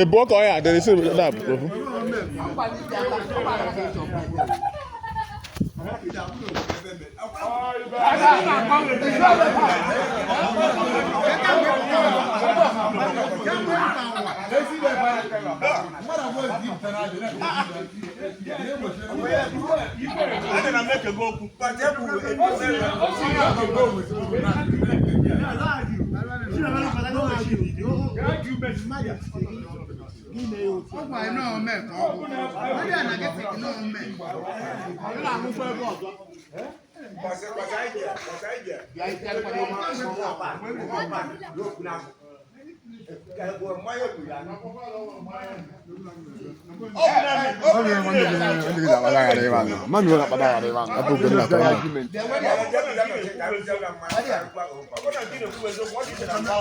Ịbụọ ka ọ ya adịrị isi na abụ ofu. Abụ Ugonna ka ọ na.